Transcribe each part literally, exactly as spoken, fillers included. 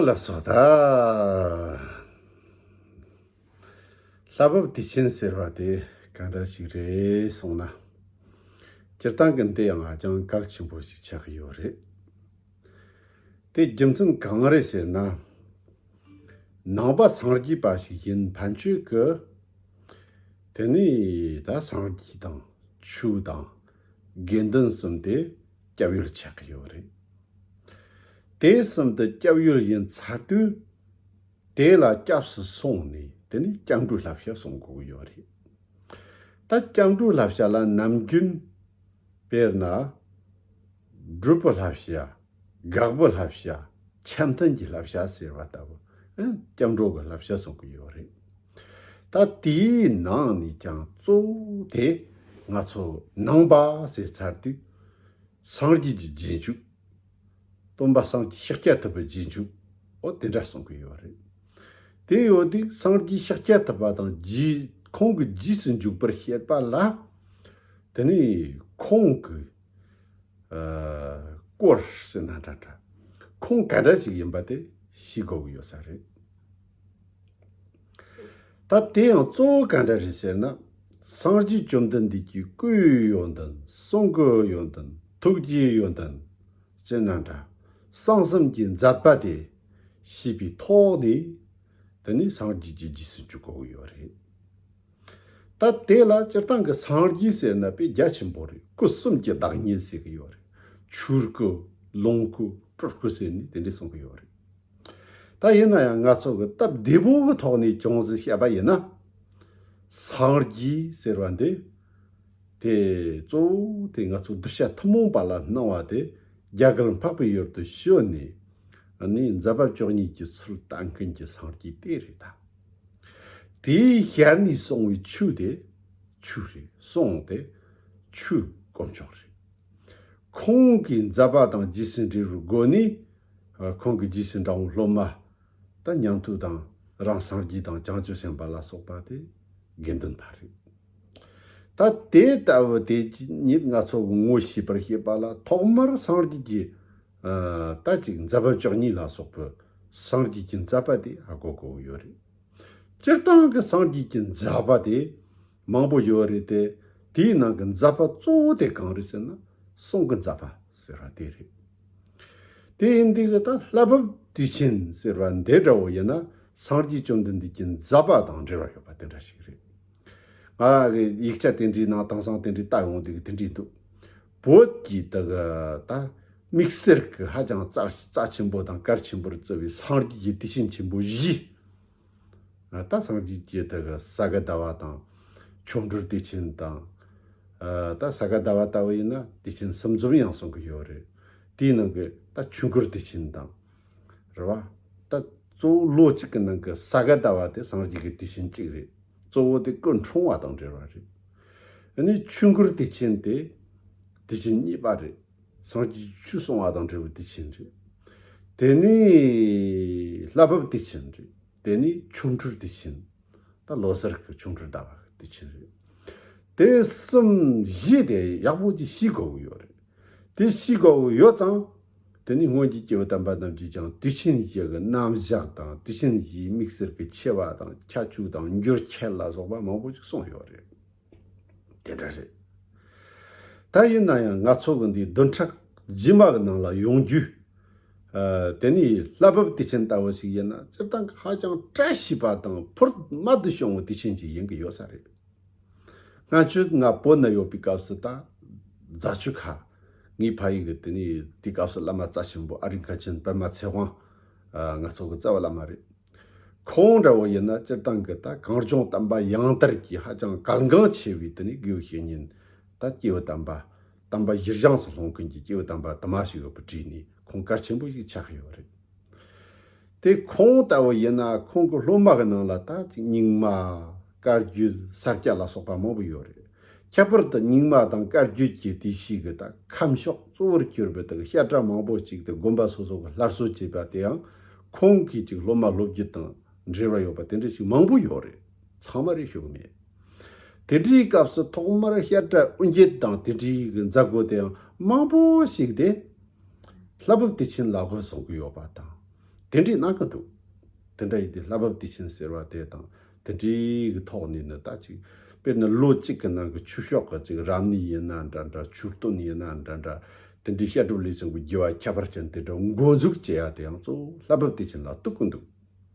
ལགས་སོ། ད་ལྷ་བབས་དུས་ཆེན་ཟེར་བ་དེ་གང་འདྲ་ཞིག་རེད་གསུངས་ན། སྤྱིར་བཏང་གི་འདི་ཡང་ཧ་ཅང་གལ་ཆེན་པོ་ཞིག་ཆགས་ཀྱི་ཡོད་རེད། དེ་རྒྱུ་མཚན་གང་རེད་ཟེར་ན། ནང་པ་སངས་རྒྱས་པ་ཞིག་ཡིན་ཕན་ཆོད་ཀྱི། དེ་ནས་ད་སངས་རྒྱས་དང་ཆོས་དང་དགེ་འདུན་གསུམ་དེ་སྐྱབས་ཡུལ་ཆགས་ཀྱི་ཡོད་རེད། དེ་གསུམ་དུ་སྐྱབས་ཡུལ་ཡིན་ཚར་དུས། དེ་ལ་སྐྱབས་སུ་སོང་ནས་དེ་ནས་སྐྱབས་འགྲོའི་བསླབ་བྱ་སྲུང་དགོས་ཀྱི་ཡོད་རེད། ད་སྐྱབས་འགྲོའི་བསླབ་བྱ་ལ་ནམ་རྒྱུན། དཔེར་ན། སྒྲུབ་པའི་བསླབ་བྱ། དགག་པའི་བསླབ་བྱ། ཆ་མཐུན་གྱི་བསླབ་བྱ་ཟེར་བ་ལྟ་བུ། ཨ། སྐྱབས་འགྲོ་གི་བསླབ་བྱ་གསུང་གི་ཡོད་རེད། ད་དེའི་ནང་ནས་ཀྱང་གཙོ་བོ་དེ་ང་ཚོ་ནང་པ་ཟེར་ཚར་དུས། སངས་རྒྱས་ཀྱི་རྗེས་འཇུག། སྟོན་པ་སངས་རྒྱས་ཤཱཀྱ་ཐུབ་པའི་རྗེས་འཇུག། འོ་དེ་འདྲ་གསུང་གི་ཡོད་རེད། དེ་ཡོད་དུས་སངས་རྒྱས་ཤཱཀྱ་ཐུབ་པ་དང་རྗེས། ཁོང་གི་རྗེས་སུ་འཇུག་པར་བྱེད་པ་ལ། དེ་ནས་ཁོང་གི། ཨ། སྐོར་ཟེར་ན་འདྲ་འདྲ། ཁོང་ག་འདྲ་ཞིག་ཡིན་པ་དེ་ཤེས་དགོས་ཀྱི་ཡོད་ས་རེད། ད་དེ་ཡང་གཙོ་བོ་ག་འདྲ་རེད་ཟེར་ན། སངས་རྒྱས་བཅོམ་ལྡན་འདས་ཀྱི་སྐུའི་ཡོན་ཏན། གསུང་གི་ཡོན་ཏན། ཐུགས་རྗེའི་ཡོན་ཏན་ཟེར་ན་འདྲ། གསང་གསུམ་གྱི་མཛད་པ་དེ་ཤེས་པའི་ཐོག་ནས། དེ་ནས་སངས་རྒྱས་ཀྱི་རྗེས་སུ་འཇུག་དགོས་ཀྱི་ཡོད་རེད། ད་དེ་ལ་སྤྱིར་བཏང་གི་སངས་རྒྱས་ཟེར་ན་དཔེ་རྒྱ་ཆེན་པོ་རེད། སྐུ་གསུམ་གྱི་བདག་ཉིད་ཟེར་གི་ཡོད་རེད། ཆོས་སྐུ། ལོངས་སྐུ། སྤྲུལ་སྐུ་ཟེར་ནས་དེ་འདྲས་གསུང་གི་ཡོད་རེད། ད་ཡིན་ན་ཡང་ང་ཚོ་གི་སྟབས་བདེ་པོ་གི་ཐོག་ནས་ཅུང་ཟད་བཤད་པ་ཡིན་ན། སངས་རྒྱས་ཟེར་བ་འདི། དེ་གཙོ་བོ་དེ་ང་ཚོ་གདུལ་བྱ་ཐུན་མོང་པ་ལ་སྣང་བ་དེ་རྒྱ་གར་འཕགས་པའི་ཡུལ་དུ་བྱོན་ནས། ཨ་ནི་མཛད་པ་བཅུ་གཉིས་ཀྱི་ཚུལ་བསྟན་མཁན་གྱི་སངས་རྒྱས་དེ་རེད་ད། དེའི་ཞལ་ནས་གསུངས་པའི་ཆོས་དེ་ཆོས་རེད། གསུང་དེ་ཆོས་དཀོན་མཆོག་རེད། ཁོང་གི་མཛད་པ་དང་རྗེས་སུ་འབྲེལ་བའི་སྒོ་ནས། ཨ། ཁོང་གི་རྗེས་སུ་འབྲང་བའི་སློབ་མ། ད་ཉན་ཐོས་དང་རང་སངས་རྒྱས་དང་བྱང་ཆུབ་སེམས་དཔའ་ལ་སོགས་པ་དེ་དགེ་འདུན་པ་རེད། ད་དེ་ལྟ་བུ་དེ་ཉིད་ང་ཚོ་གིས་ངོ་ཤེས་པར་བྱེད་པ་ལ་ཐོག་མར་སངས་རྒྱས་ཀྱི། ཨ། ད་ཅིག་མཛད་པ་བཅུ་གཉིས་ལ་སོགས་པའི་སངས་རྒྱས་ཀྱི་མཛད་པ་དེ་ཧ་གོ་དགོས་ཀྱི་ཡོད་རེད། སྤྱིར་བཏང་གི་སངས་རྒྱས་ཀྱི་མཛད་པ་དེ་མང་པོ་ཡོད་རེད་དེ། དེའི་ནང་གི་མཛད་པ་གཙོ་བོ་དེ་གང་རེད་ཟེར་ན། གསུང་གི་མཛད་པ་ཟེར་བ་དེ་རེད། དེ་ཡིན་དུས་གི་ད་ལྷ་བབས་དུས་ཆེན་ཟེར་བ་འདི་འདྲ་བོ་ཡིན་ན། སངས་རྒྱས་བཅོམ་ལྡན་འདས་ཀྱི་མཛད་པ་དང་འབྲེལ་བ་ཡོད་པ་དེ་འདྲ་ཞིག་རེད། ང་གི་ཡིག་ཆ་དེ་འདྲའི་ནང་དེང་སང་དེ་འདྲའི་ལྟ་ཡོང་དུས་གི་དེ་འདྲའི་འདུག་བོད་ཀྱི་ད་གི་ད་དམིགས་བསལ་གྱི་ཧ་ཅང་རྩ་རྩ་ཆེན་པོ་དང་གལ་ཆེན་པོར་བརྩི་བའི་སངས་རྒྱས་ཀྱི་དུས་ཆེན་ཆེན་པོ་བཞི། ད་སངས་རྒྱས་ཀྱི་དེ་གི་ས་ག་ཟླ་བ་དང་། ཆོ་འཕྲུལ་དུས་ཆེན་དང་། ཨ། ད་ས་ག་ཟླ་བ་ལྟ་བུ་ཡིན་ན་དུས་ཆེན་གསུམ་འཛོམས་ཡང་གསུང་གི་ཡོད་རེད། དེའི་ནང་གི་ད་ཆོས་འཁོར་དུས་ཆེན་དང་། རེད་བ། ད་གཙོ་བོ་ལོ་གཅིག་གི་ནང་གི་ས་ག་ཟླ་བ་དེ་སངས་རྒྱས་ཀྱི་དུས་ཆེན་གཅིག་རེད། གཙོ་བོ་དེ་སྐུ་འཁྲུངས་པ་དང་འབྲེལ་བ་རེད། ཨ་ནི་ཆོས་འཁོར་དུས་ཆེན་དེ་དུས་ཆེན་གཉིས་པ་རེད། སངས་རྒྱས་ཆོས་གསུང་བ་དང་འབྲེལ་བའི་དུས་ཆེན་རེད། དེ་ནས་ལྷ་བབས་དུས་ཆེན་རེད། དེ་ནས་ཆོ་འཕྲུལ་དུས་ཆེན། ད་ལོ་གསར་གྱི་ཆོ་འཕྲུལ་ཟླ་བ་གི་དུས་ཆེན་རེད། དེ་གསུམ་བཞི་དེ་ཡག་པོ་ཅིག་ཤེས་དགོས་ཀྱི་ཡོད་རེད། དེ་ཤེས་དགོས་ཀྱི་ཡོད་ཙང་། དེ་ནས་སྔོན་གྱི་སྐྱེས་བུ་དམ་པ་རྣམས་ཀྱིས་ཀྱང་དུས་ཆེན་བཞི་གི་རྣམ་གཞག་དང་། དུས་ཆེན་བཞིའི་དམིགས་བསལ་གྱི་ཆེ་བ་དང་། ཁྱད་ཆོས་དང་། འགྱུར་ཁྱད་ལ་སོགས་པ་མང་པོ་ཞིག་གསུངས་ཡོད་རེད། དེ་འདྲ་རེད། ད་ཡིན་ན་ཡང་ང་ཚོ་གི་འདི་བདུན་ཕྲག་རྗེས་མ་གི་ནང་ལ་ཡོང་རྒྱུ། ཨ། དེ་ནས་ལྷ་བབས་དུས་ཆེན་ལྟ་བུ་ཞིག་ཡིན་ན། སྤྱིར་བཏང་གི་ཧ་ཅང་བཀྲ་ཤིས་པ་དང་ཕུར་མ་དུ་བྱུང་བའི་དུས་ཆེན་ཅིག་ཡིན་གྱི་ཡོད་ས་རེད། སྔ་ཆོས་ང་བོད་ན་ཡོད་པའི་སྐབས་སུ་ད་རྫ་ཆུ་ཁ། ངའི་ཕ་ཡུལ་གྱི་དེ་ནས་དེའི་སྐབས་སུ་བླ་མ་རྩ་ཆེན་པོ་ཨ་རིག་མཁན་ཆེན་པདྨ་ཚེ་དབང་། ཨ། ང་ཚོ་གི་རྩ་བའི་བླ་མ་རེད། ཁོང་འདྲ་བོ་ཡིན་ན་སྤྱིར་བཏང་གི་ད་གངས་ལྗོངས་བསྟན་པ་ཡང་དར་གྱི་ཧ་ཅང་གལ་འགངས་ཆེ་བའི་དེ་ནས་དགེ་བའི་བཤེས་གཉེན། ད་སྐྱེས་བུ་དམ་པ། བསྟན་པ་གཞིར་བཞེངས་སུ་སློང་མཁན་གྱི་སྐྱེས་བུ་དམ་པ་དུ་མ་ཞིག་ཡོད་པར་བྲིས་ནས་ཁོང་གལ་ཆེན་པོ་ཞིག་ཆགས་ཡོད་རེད། དེ་ཁོང་ལྟ་བུ་ཡིན་ན་ཁོང་གི་སློབ་མ་གི་ནང་ལ་ད་ཅིག་རྙིང་མ། བཀའ་བརྒྱུད། ས་སྐྱ་ལ་སོགས་པ་མང་པོ་ཡོད་རེད། ཁྱད་པར་དུ་རྙིང་མ་དང་བཀའ་བརྒྱུད་ཀྱི་དུས་ཤིག་གི་ད་ཁམས་ཕྱོགས་གཙོ་བོར་གྱུར་པའི་ད་བཤད་གྲྭ་མང་པོ་ཅིག་དེ་དགོན་པ་སོ་སོ་གི་སླར་གསོ་བྱས་པ་དེའང་ཁོང་གི་ཅིག་སློབ་མ་སློབ་བརྒྱུད་དང་འབྲེལ་བ་ཡོད་པ་དེ་འདྲ་ཞིག་མང་པོ་ཡོད་རེད། ཚང་མ་རེད་ཞུ་གི་མེད། དེ་འདྲའི་སྐབས་སུ་ཐོག་མར་བཤད་གྲྭ་དབུ་འབྱེད་དང་དེ་འདྲའི་གི་མཛད་སྒོ་དེའང་མང་པོ་ཞིག་དེ་ལྷ་བབས་དུས་ཆེན་ལ་གོ་སོང་གི་ཡོད་པ་དང་། དེ་འདྲའི་གནང་གི་འདུག་དེ་འདྲ་ཡིན་དུས་ལྷ་བབས་དུས་ཆེན་ཟེར་བ་དེ་དང་དེ་འདྲའི་གི་ཐོག་ནས་ནི་ད་ཅིག་དཔེར་ན་ལོ་གཅིག་གི་ནང་གི་ཆོས་ཕྱོགས་ཀྱི་ཅིག་རབ་གནས་ཡིན་ན་འདྲ་འདྲ། ཆོས་སྟོན་ཡིན་ན་འདྲ་འདྲ། དེ་འདྲའི་བཤད་སྒྲུབ་ལས་བྱུང་གི་དགེ་བ་ཁྱད་པར་ཅན་དེ་འདྲ་འགོ་འཛུགས་བྱེད་ཡ་དེ་ཡང་གཙོ་བོ་ལྷ་བབས་དུས་ཆེན་ལ་གཏུག་གི་འདུག་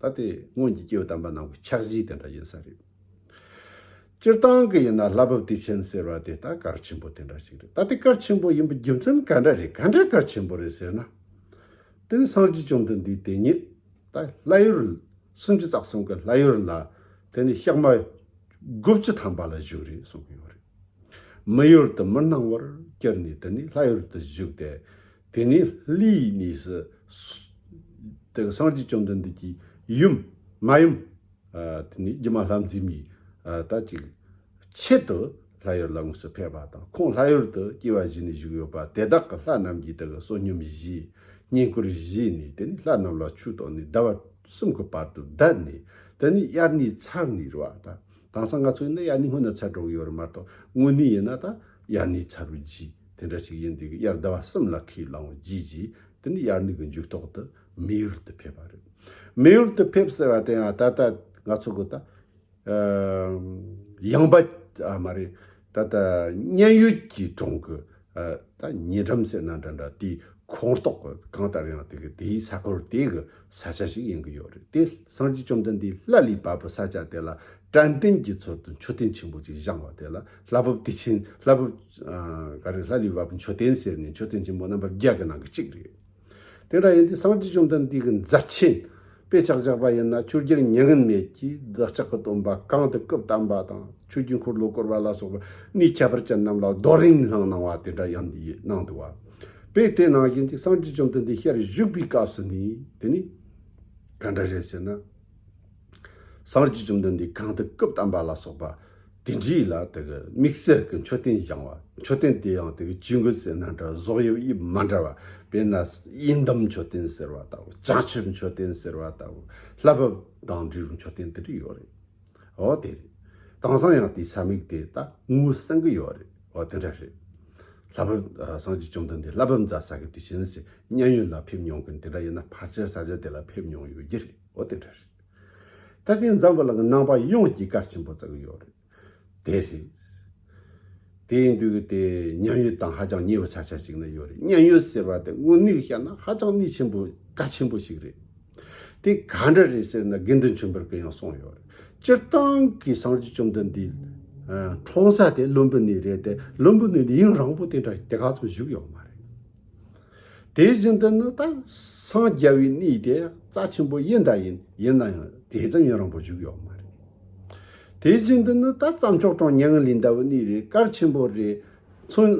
ད་དེ་སྔོན་གྱི་སྐྱེས་བུ་དམ་པ་རྣམས་ཀྱི་ཕྱག་བཞེས་དེ་འདྲ་ཡིན་ས་རེད། སྤྱིར་བཏང་གི་ཡིན་ན་ལྷ་བབས་དུས་ཆེན་ཟེར་བ་དེ་ད་གལ་ཆེན་པོ་དེ་འདྲ་ཞིག་རེད། ད་དེ་གལ་ཆེན་པོ་ཡིན་པའི་རྒྱུ་མཚན་ག་འདྲ་རེད། ག་འདྲ་གལ་ཆེན་པོ་རེད་ཟེར་ན། དེ་ནི་སངས་རྒྱས་བཅོམ་ལྡན་འདས་དེ་ཉིད་ད་ལྷ་ཡུལ་སུམ་ཅུ་རྩ་གསུམ་གྱི་ལྷ་ཡུལ་ལ་དེ་ནི་ཤག་མ་དགུ་བཅུ་ཐམ་པ་ལ་བཞུགས་རེད་གསུངས་ཡོད་རེད། མི་ཡུལ་དུ་མི་སྣང་བར་གྱུར་ནས་དེ་ནི་ལྷ་ཡུལ་དུ་བཞུགས་ཏེ། དེ་ནི་ལྷའི་གནས་སུ་དེ་སངས་རྒྱས་བཅོམ་ལྡན་འདས་ཀྱི་ཡུམ་མ་ཡུམ། ཨ། དེ་ནས་སྒྱུ་མ་ལྷ་མཛེས་མའི། ཨ། ད་ཅིག་ཆེད་དུ་ལྷ་ཡུལ་ལ་དངོས་སུ་ཕེབས་པ་དང་། ཁོང་ལྷ་ཡུལ་དུ་སྐྱེ་བ་བཞེས་ནས་བཞུགས་ཡོད་པ་དེ་དག་གི་ལྷ་རྣམས་ཀྱིས་དེ་གི་བསོད་སྙོམས་བཞེས། བསྙེན་བཀུར་བཞེས་ནས་དེ་ནས་ལྷ་རྣམས་ལ་ཆོས་བསྟན་ནས་ཟླ་བ་གསུམ་གྱི་བར་དུ་བསྡད་ནས། དེ་ནས་དབྱར་གནས་ཚར་ནས་རེད་བ། ད་དེང་སང་ང་ཚོ་ཡིན་ན་དབྱར་གནས་སྔོན་ན་ཚར་འགྲོ་གི་ཡོད་རེད་མ་གཏོགས། དངོས་གནས་ཡིན་ན་ད་དབྱར་གནས་ཚར་བའི་རྗེས་དེ་འདྲ་ཞིག་ཡིན་དུས་ཀྱི་དབྱར་ཟླ་བ་གསུམ་ལ་ཁས་བླངས་བའི་རྗེས་ཀྱི། དེ་ནས་དབྱར་གནས་ཀྱི་མཇུག་ཐོག་ཏུ་མི་ཡུལ་དུ་ཕེབས་པ་རེད། མི་ཡུལ་དུ་ཕེབས་ཟེར་བ་དེ་ཡང་ད་ལྟ་ང་ཚོ་གི་ད་ཨ་ཡངས་པ། ཨ། མ་རེད། ད་ལྟ་མཉན་ཡོད་ཀྱི་གྲོང་གི། ཨ། ད་ཉེ་འགྲམ་ཟེར་ན་འདྲ་འདྲ། དེའི་ཁོངས་གཏོགས་ཀྱི་གང་ལྟར་ཡང་དེ་གི་དེའི་ས་ཁུལ་དེ་གི་ས་ཆ་ཞིག་ཡིན་གི་ཡོད་རེད། དེ་སངས་རྒྱས་བཅོམ་ལྡན་འདས་ལྷ་ལས་བབས་པའི་ས་ཆ་དེ་ལ་དྲན་རྟེན་གྱི་ཚུལ་དུ་མཆོད་རྟེན་ཆེན་པོ་ཅིག་བཞེངས་པ་དེ་ལ་ལྷ་བབས་དུས་ཆེན། ལྷ་བབས། ཨ། ག་རེ། ལྷ་ལས་བབས་པའི་མཆོད་རྟེན་ཟེར་ནས་མཆོད་རྟེན་ཆེན་པོ་རྣམ་པ་བརྒྱད་ཀྱི་ནང་གི་གཅིག་རེད། དེ་འདྲ་ཡིན་དུས་སངས་རྒྱས་བཅོམ་ལྡན་འདས་ཀྱི་མཛད་ཆེན་དཔེ་ཆ་བཞག་པ་ཡིན་ན། ཆོས་རྒྱལ་མྱ་ངན་མེད་ཀྱིས་བདག་ཅག་གི་སྟོན་པ་གང་དུ་སྐུ་བལྟམས་པ་དང་། ཆོས་ཀྱི་འཁོར་ལོ་བསྐོར་བ་ལ་སོགས་པ་གནས་ཁྱད་པར་ཅན་རྣམས་ལ་རྡོ་རིང་བསླངས་གནང་བ་དེ་འདྲ་ཡང་འདི་གནང་འདུག་བ། དཔེ་དེ་ནང་བཞིན་གྱི་སངས་རྒྱས་བཅོམ་ལྡན་འདས་ཞལ་བཞུགས་པའི་སྐབས་སུ་ནི་དེ་ནི་ག་འདྲ་རེད་ཟེར་ན། སངས་རྒྱས་བཅོམ་ལྡན་འདས་གང་དུ་སྐུ་བལྟམས་པ་ལ་སོགས་པ་དེ་འདྲའི་ལ་དེ་གི་དམིགས་བསལ་གྱི་མཆོད་རྟེན་བཞེངས་པ། མཆོད་རྟེན་དེ་ཡང་དེ་གི་ཇུས་འགོད་ཟེར་ན་འདྲ། བཟོ་དབྱིབས་དབྱིབས་མ་འདྲ་བ། དཔེར་ན་དབྱེན་སྡུམ་མཆོད་རྟེན་ཟེར་བ་ལྟ་བུ། བྱང་ཆུབ་མཆོད་རྟེན་ཟེར་བ་ལྟ་བུ། ལྷ་བབས་དང་འབྲེལ་བའི་མཆོད་རྟེན་དེ་འདྲ་ཡོད་རེད། འོ་དེ་རེད། དེང་སང་ཡང་དེའི་ས་མིག་དེ་ད་ངོས་ཟིན་གི་ཡོད་རེད། འོ་དེ་འདྲ་རེད། ལྷ་བབས། ཨ། སངས་རྒྱས་བཅོམ་ལྡན་འདས་ལྷ་བབས་མཛད་ས་གི་དུས་ཆེན་ཟེར། མཉན་ཡོད་ལ་ཕེབས་མྱོང་གི། དེ་འདྲ་ཡིན་ན་ཕལ་ཆེར་ས་ཆ་དེ་ལ་ཕེབས་མྱོང་ཡོད་ཀྱི་རེད། འོ་དེ་འདྲ་རེད། ད་དེ་འཛམ་བུ་གླིང་གི་ནང་པ་ཡོངས་ཀྱིས་གལ་ཆེན་པོ་བརྩི་གི་ཡོད་རེད། དེ་རེད། དེ་ཡིན་དུས་དེ་མཉན་ཡོད་དང་ཧ་ཅང་ཉེ་བའི་ས་ཆ་ཞིག་ན་ཡོད་རེད། མཉན་ཡོད་ཟེར་བ་དེ་དངོས་གནས་བཤད་ན་ཧ་ཅང་གནས་ཆེན་པོ། གལ་ཆེན་པོ་ཞིག་རེད། དེ་ག་འདྲ་རེད་ཟེར་ན། དགེ་འདུན་ཆོས་འཕེལ་གྱིས་ཡང་གསུངས་ཡོད་རེད། སྤྱིར་བཏང་གི་སངས་རྒྱས་བཅོམ་ལྡན་འདས། ཨ། འཁྲུངས་ས་དེ་ལུམ་བི་ནི་རེད་དེ། ལུམ་བི་ནི་ནི་ཡུན་རིང་པོ་དེ་འདྲ་དེ་ག་ཚོད་བཞུགས་ཡོད་མ་རེད། དེ་བཞིན་དུ་ནི་ད་སངས་རྒྱ་བའི་གནས་དེ་རྩ་ཆེན་པོ་ཡིན་ད་ཡིན། ཡིན་ན་ཡང་དེ་ཙམ་ཡུན་རིང་པོ་བཞུགས་ཡོད་མ་རེད། དེ་བཞིན་དུ་ནི་ད་རྩྭ་མཆོག་གྲོང་མྱ་ངན་ལས་འདའ་བའི་གནས་རེད། གལ་ཆེན་པོ་རེད། ཚོན།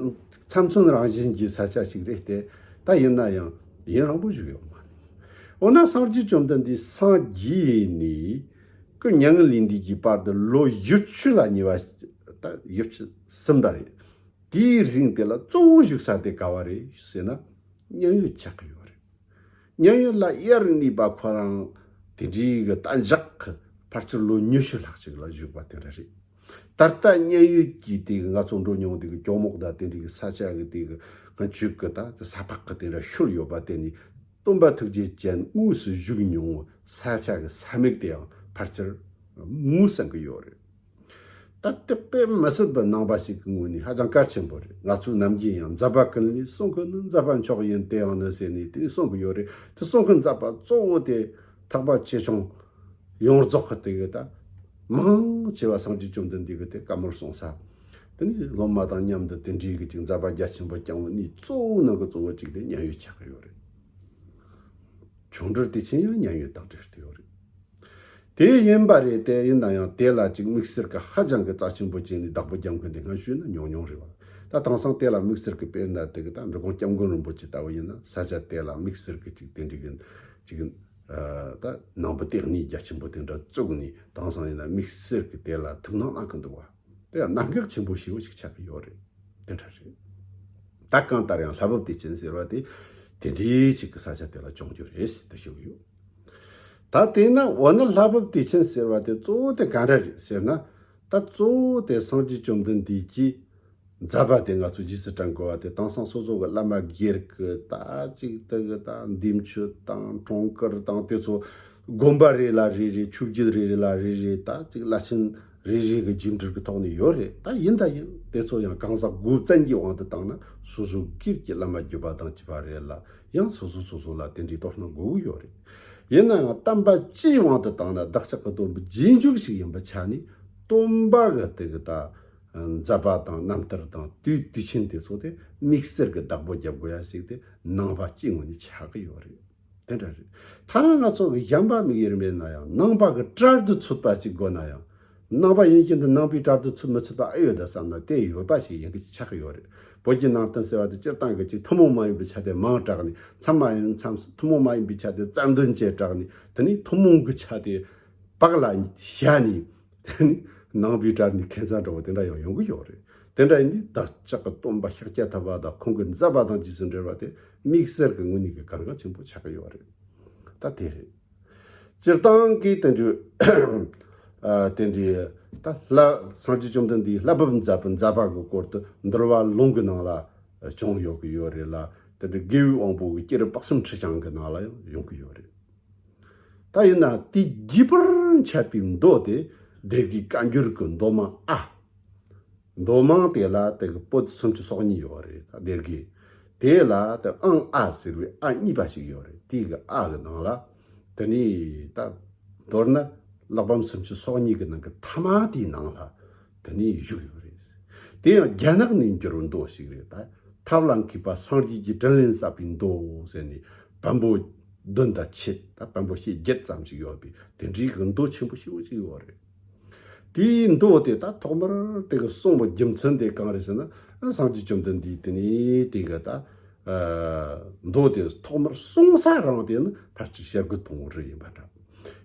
ཚྭ་མཚོན་རང་བཞིན་གྱི་ས་ཆ་ཞིག་རེད་དེ། ད་ཡིན་ན་ཡང་ཡུན་རིང་པོ་བཞུགས་ཡོད་མ་རེད། འོ་ན་སངས་རྒྱས་བཅོམ་ལྡན་འདས་སངས་རྒྱས་ནས་སྐུ་མྱ་ངན་ལས་འདས་ཀྱི་བར་དུ་ལོ་བཞི་བཅུ་ལ་ཉེ་བ། ད་བཞི་བཅུ་ཟིན་པ་རེད། དེའི་རིང་དེ་ལ་གཙོ་བོ་བཞུགས་ས་དེ་ག་བ་རེད་ཟེར་ན། མཉན་ཡོད་ཆགས་ཀྱི་ཡོད་རེད། མཉན་ཡོད་ལ་དབྱར་གནས་པ་ཁོ་རང་དེ་འདྲའི་གི་གཏན་འཇགས་ཀྱི་ཕལ་ཆེར་ལོ་ཉི་ཤུ་ལྷག་ཅིག་ལ་བཞུགས་པ་དེ་འདྲ་རེད། ད་ལྟ་མཉན་ཡོད་ཀྱི་དེ་གི་ང་ཚོ་འགྲོ་མྱོང་དེ་གི་ཇོ་མོག་དང་དེ་འདྲའི་གི་ས་ཆ་གི་དེ་གི་ང་ཆོས་གི་ད་ས་ཕག་གི་དེ་འདྲ་ཤུལ་ཡོད་པ་དེ་ནི། སྟོན་པ་ཐུགས་རྗེ་ཅན་དངོས་སུ་བཞུགས་མྱོང་བའི་ས་ཆ་གི་ས་མིག་དེའང་ཕལ་ཆེར་ངོས་ཟིན་གི་ཡོད་རེད། ད་དེ་དཔེ་མི་སྲིད་པའི་ནང་པ་ཞིག་གི་ངོས་ནས་ཧ་ཅང་གལ་ཆེན་པོ་རེད། ང་ཚོས་ནམ་རྒྱུན་ཡང་མཛད་པ་ཀུན་ལས་གསུང་མཁན་ནི་མཛད་པ་མཆོག་ཡིན། དེ་ཡང་ནི་ཟེར་ནས་དེ་གསུང་གི་ཡོད་རེད། དེ་གསུང་མཁན་མཛད་པ་གཙོ་བོ་དེ་ཐེག་པ་ཆེ་ཆུང་ཡོངས་རྫོགས་ཀྱི་དེ་གི་ད་མང་ཆེ་བ་སངས་རྒྱས་བཅོམ་ལྡན་འདས་ཀྱི་དེ་བཀའ་མོལ་གསུང་ས། དེ་ནི་སློབ་མ་དང་མཉམ་དུ་དེ་འདྲའི་གི་ཅིག་མཛད་པ་རྒྱ་ཆེན་པོ་བསྐྱངས་པའི་གནས་གཙོ་བོ་ནང་གི་གཙོ་བོ་གཅིག་དེ་མཉན་ཡོད་ཆགས་ཀྱི་ཡོད་རེད། མཆོག་འབྲེལ་དུས་ཆེན་ཡང་མཉན་ཡོད་དང་འབྲེལ་ཏེ་ཡོད་རེད། དེ་ཡིན་པ་རེད་དེ། ཡིན་ན་ཡང་དེ་ལ་ཅིག་དམིགས་བསལ་གྱི་ཧ་ཅང་གི་རྩ་ཆེན་པོ་བྱས་ནས་བདག་པོ་རྒྱབ་མཁན་དེ་སྔ་ཤོས་ན་ཉུང་ཉུང་རེད་བ། ད་དེང་སང་དེ་ལ་དམིགས་བསལ་གྱི་དཔེར་ན་དེ་གི་ད་འབྲི་གུང་སྐྱབས་མགོན་རིན་པོ་ཆེ་ལྟ་བུ་ཡིན་ན་ས་ཆ་དེ་ལ་དམིགས་བསལ་གྱི་ཅིག་དེ་འདྲའི་གི་ཅིག་ཨ། ད་ནང་པའི་ལྟེ་གནས་རྒྱ་ཆེན་པོ་དེ་འདྲ་བཙུགས་ནས་དེང་སང་ཡིན་ན་དམིགས་བསལ་གྱི་དེ་ལ་ཐུགས་སྣང་གནང་གི་འདུག་བ། དེ་ཡང་གནད་འགག་ཆེན་པོ་ཞེ་པོ་ཞིག་ཆགས་ཀྱི་ཡོད་རེད། དེ་འདྲ་རེད། ད་གང་ལྟར་ཡང་ལྷ་བབས་དུས་ཆེན་ཟེར་བ་དེ་དེ་འདྲའི་ཅིག་གི་ས་ཆ་དེ་ལ་བྱུང་རྒྱུ་རེད་ཟེར་དུ་ཞུ་གི་ཡོད། ད་དེས་ན་འོ་ན་ལྷ་བབས་དུས་ཆེན་ཟེར་བ་དེ་གཙོ་བོ་དེ་ག་འདྲ་རེད་ཟེར་ན། ད་གཙོ་བོ་དེ་སངས་རྒྱས་བཅོམ་ལྡན་འདས་ཀྱིས་ མཛད་པ་དེ་ང་ཚོ་རྗེས་སུ་དྲན་དགོས་པ་དེ། དེང་སང་སོ་སོ་གི་བླ་མ་སྒེར་གི་ད་ཅིག་དེ་གི་ད་འདེམས་ཆོས་དང་གྲོང་ཁྱེར་དང་དེ་ཚོ་དགོན་པ་རེ་ལ་རེ་རེ། ཆོས་བརྒྱུད་རེ་རེ་ལ་རེ་རེ་ད་ཅིག་བླ་ཆེན་རེ་རེ་གི་རྒྱས་འབྲིང་གི་ཐོག་ནས་ཡོད་རེད། ད་ཡིན་ད་ཡིན། དེ་ཚོ་ཡང་གང་ཟག་སྒོ་བཙུན་གྱི་དབང་དུ་བཏང་ན། སོ་སོ་སྒེར་གྱི་བླ་མ་བརྒྱུད་པ་དང་བཅས་པ་རེ་ལ་ཡང་སོ་སོ་སོ་སོ་ལ་དེ་འདྲའི་དོ་སྣང་དགོས་ཀྱི་ཡོད་རེད། ཡིན་ནའང་བསྟན་པ་སྤྱིའི་དབང་དུ་བཏང་ན། བདག་ཅག་གི་སྟོན་པའི་རྗེས་འཇུག་ཞིག་ཡིན་པའི་ཆ་ནས། སྟོན་པ་གི་དེ་གི་ད་མཛད་པ་དང་རྣམ་ཐར་དང་དུས་དུས་ཆེན་དེ་ཚོ་དེ་དམིགས་བསལ་གྱི་བདག་པོ་རྒྱབ་དགོས་ཡ་ཞིག་དེ་ནང་པ་སྤྱིའི་ངོས་ནས་ཆགས་ཀྱི་ཡོད་རེད། དེ་འདྲ་རེད། ཐ་ན་ང་ཚོ་གི་གཞན་པ་མི་སྒེར་མེད་ན་ཡང་ནང་པ་གི་གྲལ་དུ་ཚུད་པ་ཅིག་དགོས་ན་ཡང་། ནང་པ་ཡིན་བཞིན་དུ་ནང་པའི་གྲལ་དུ་ཚུད་མི་ཚུད་པ་ཨེ་ཡོད་ད་བསམ་ན། དེ་ཡོད་པ་ཞིག་ཡིན་གྱི་ཆགས་ཀྱི་ཡོད་རེད། བོད་ཀྱི་ནང་བསྟན་ཟེར་བ་དེ་སྤྱིར་བཏང་གི་ཅིག་ཐུན་མོང་མ་ཡིན་པའི་ཆ་དེ་མང་དྲགས་ནས། མཚམས་མ་ཡིན་མཚམས་སུ་ཐུན་མོང་མ་ཡིན་པའི་ཆ་དེ་རྩལ་འདོན་བྱས་དྲགས་ནས། དེ་ནས་ཐུན་མོང་གི་ཆ་དེ་བག་ལ་བཞག་ནས། དེ་ནི་ནང་པའི་གྲལ་ནས་ཁྱད་མཚར་འདྲ་བོ་དེ་འདྲ་ཡང་ཡོང་གི་ཡོད་རེད། དེ་འདྲ་ཡིན་དུས་བདག་ཅག་གི་སྟོན་པ་ཤཱཀྱ་ཐུབ་པ་དང་ཁོང་གི་མཛད་པ་དང་རྗེས་སུ་འབྲེལ་བ་དེ་དམིགས་བསལ་གྱི་ངོས་ནས་ཀྱི་གལ་འགངས་ཆེན་པོ་ཆགས་ཀྱི་ཡོད་རེད། ད་དེ་རེད། སྤྱིར་བཏང་གི་དེ་འདྲའི་ཨ་དེ་འདྲའི་ད་ལྷ་སངས་རྒྱས་བཅོམ་ལྡན་འདས་ལྷ་བབས་མཛད་པའི་མཛད་པ་གི་སྐོར་དུ་འདུལ་བ་ལུང་གི་ནང་ལ་བྱུང་ཡོད་ཀྱི་ཡོད་རེད་ལ། དེ་འདྲའི་དགེ་བའི་དབང་པོ་གི་སྐྱེས་རབས་དཔག་བསམ་འཁྲི་ཤིང་གི་ནང་ལ་ཡང་ཡོང་གི་ཡོད་རེད། ད་ཡིན་ན་དེའི་རྒྱས་པར་འཆད་པའི་མདོ་དེ་སྡེ་དགེ་བཀའ་འགྱུར་གྱི་མདོ་མང་ཨ། མདོ་མང་དེ་ལ་དེ་གི་པོ་ཏི་སུམ་ཅུ་སོ་གཉིས་ཡོད་རེད། ད་སྡེ་དགེ་དེ་ལ་དེ་ཨང་ཨ་ཟེར་བའི་ཨ་གཉིས་པ་ཞིག་ཡོད་རེད། དེ་གི་ཨ་གི་ནང་ལ་དེ་ནི་ད་མདོར་ན་གླེགས་བམ་སུམ་ཅུ་སོ་གཉིས་ཀྱི་ནང་གི་ཐ་མ་དེའི་ནང་ལ་དེ་ནི་བཞུགས་ཡོད་རེད། དེ་ཡང་རྒྱ་ནག་ནས་འགྱུར་བའི་མདོ་ཞིག་རེད། ད་ཐབས་ལ་མཁས་པ་སངས་རྒྱས་ཀྱི་དྲིན་ལན་བསབ་པའི་མདོ་ཟེར་ནས་བམ་པོ་བདུན་དང་ཕྱེད། ད་བམ་པོ་ཕྱེད་བརྒྱད་ཙམ་ཞིག་ཡོད་པའི་དེ་འདྲའི་གི་མདོ་ཆེན་པོ་ཞིག་ཅིག་ཡོད་རེད། དེའི་མདོ་དེ་ད་ཐོག་མར་དེ་གི་གསུངས་པའི་རྒྱུ་མཚན་དེ་གང་རེད་ཟེར་ན། སངས་རྒྱས་བཅོམ་ལྡན་འདས་དེ་ནས་དེ་གི་ད་ཨ་མདོ་དེ་ཐོག་མར་གསུང་ས་རང་དེ་ནི་ཕལ་ཆེར་བྱ་རྒོད་ཕུང་པོ་རི་ཡིན་པ་འདྲ།